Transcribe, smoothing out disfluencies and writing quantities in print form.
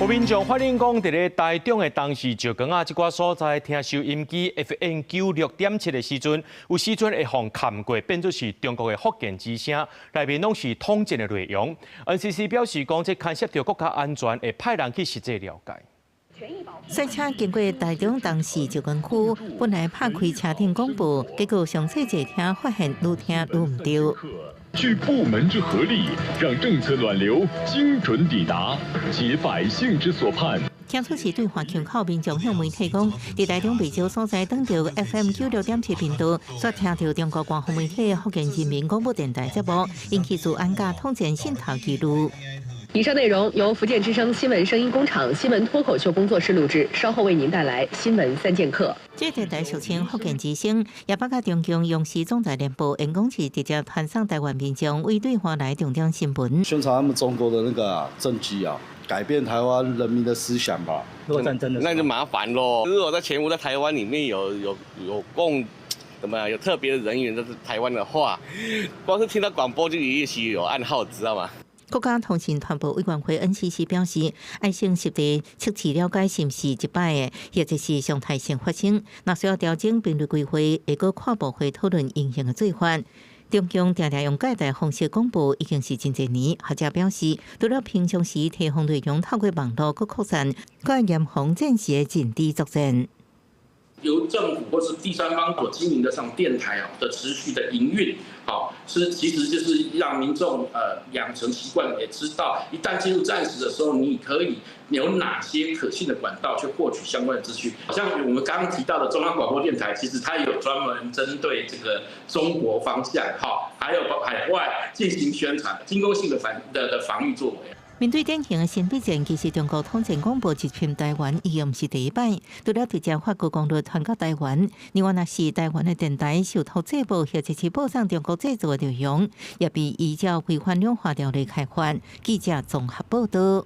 有民眾反映講，佇咧台中的東勢石崗仔這寡所在聽收音機 FM 96.7的時陣，有時陣會予崁過，變做是中國的福建之聲，內面攏是統戰的內容。NCC 表示講，這牽涉著國家安全，會派人去實際了解。賽車經過台中東勢石崗區，本來拍開車頂廣播，結果上細坐聽，發現愈聽愈毋對。聚部門之合力，讓政策暖流精準抵達，解百姓之所盼。聽出是對岸腔口民眾向媒體講，佇台中袂少所在轉著 FM 96.7頻道，煞聽著中國官方媒體福建人民廣播電台節目，引起資安佮統戰滲透疑慮。以上內容由福建之聲新聞聲音工廠新聞脫口秀工作室錄製，稍後為您帶來新聞三劍客。這電台俗稱福建之聲，也捌佮中共央視總台聯播，因講是直接傳送台灣民眾為對岸來重點新聞。宣傳他們中國的那個政績啊，改變台灣人民的思想吧。如果戰爭的，那就麻煩咯。如果在潛伏在台灣裡面有共，怎麼有特別的人員在台灣的話，光是聽到廣播就也許有暗號，知道嗎？國家通訊傳播委員會 NCC 表示，愛先實地測試了解是毋是一擺的，或者是常態性發生。若需要調整頻率規劃，會閣跨部會討論應用的做法。中共定定用蓋台方式廣播已經是真濟年。學者表示，除了平常時提防內容透過網路閣擴散，閣嚴防戰時的陣地作戰。由政府或是第三方所經營的這種電台啊的持續的營運，好是其實就是讓民眾養成習慣，也知道一旦進入戰時的時候，你可以有哪些可信的管道去獲取相關的資訊。像我們剛剛提到的中央廣播電台，其實它有專門針對這個中國方向，哈，還有海外進行宣傳，進攻性的反的的防禦作為。面對典型的神秘戰，其實中國統戰廣播入侵台灣已經毋是第一擺，除了直接發高功率傳到台灣，另外若是台灣的電台受託製播或者是播送中國製作的內容，也被依照違反兩岸條例開罰。記者綜合報道。